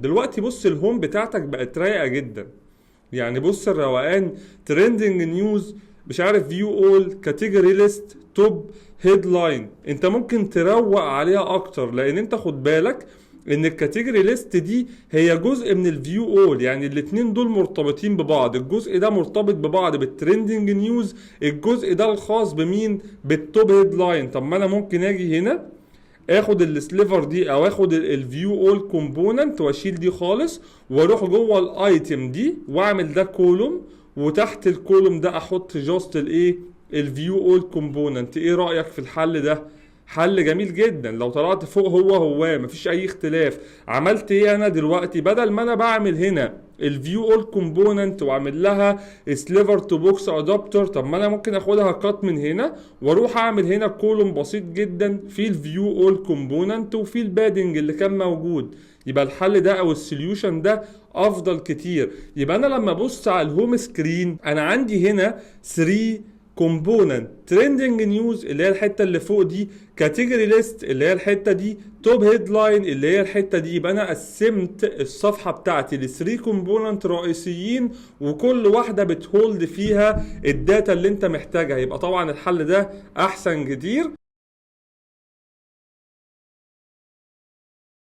دلوقتي بص، ال home بتاعتك بقت رايقة جدا. يعني بص الروقان، trending news، مش عارف، view all، category list، top headline. انت ممكن تروق عليها اكتر، لان انت خد بالك ان ال category list دي هي جزء من ال view all، يعني الاتنين دول مرتبطين ببعض. الجزء ده مرتبط ببعض بال trending news، الجزء ده الخاص بمين؟ بال top headline. طب ما انا ممكن اجي هنا اخد ال sliver دي او اخد ال view all component واشيل دي خالص، واروح جوه ال item دي واعمل ده column، وتحت ال column ده احط just الايه؟ ال view all component. ايه رايك في الحل ده؟ حل جميل جدا. لو طلعت فوق هو هو، مفيش اي اختلاف. عملت ايه انا دلوقتي؟ بدل ما انا بعمل هنا ال view all component واعمل لها sliver to box adapter، طب ما انا ممكن اخدها cut من هنا واروح اعمل هنا column بسيط جدا في ال view all component وفي ال padding اللي كان موجود. يبقى الحل ده او ال solution ده افضل كتير. يبقى انا لما ابص على ال home screen، انا عندي هنا 3 component: trending news اللي هي الحتة اللي فوق دي، category list اللي هي الحتة دي، top headline اللي هي الحتة دي. يبقى انا قسمت الصفحة بتاعتي ل 3 component رئيسيين، وكل واحدة بت hold فيها ال data اللي انت محتاجها. يبقى طبعا الحل ده احسن كتير.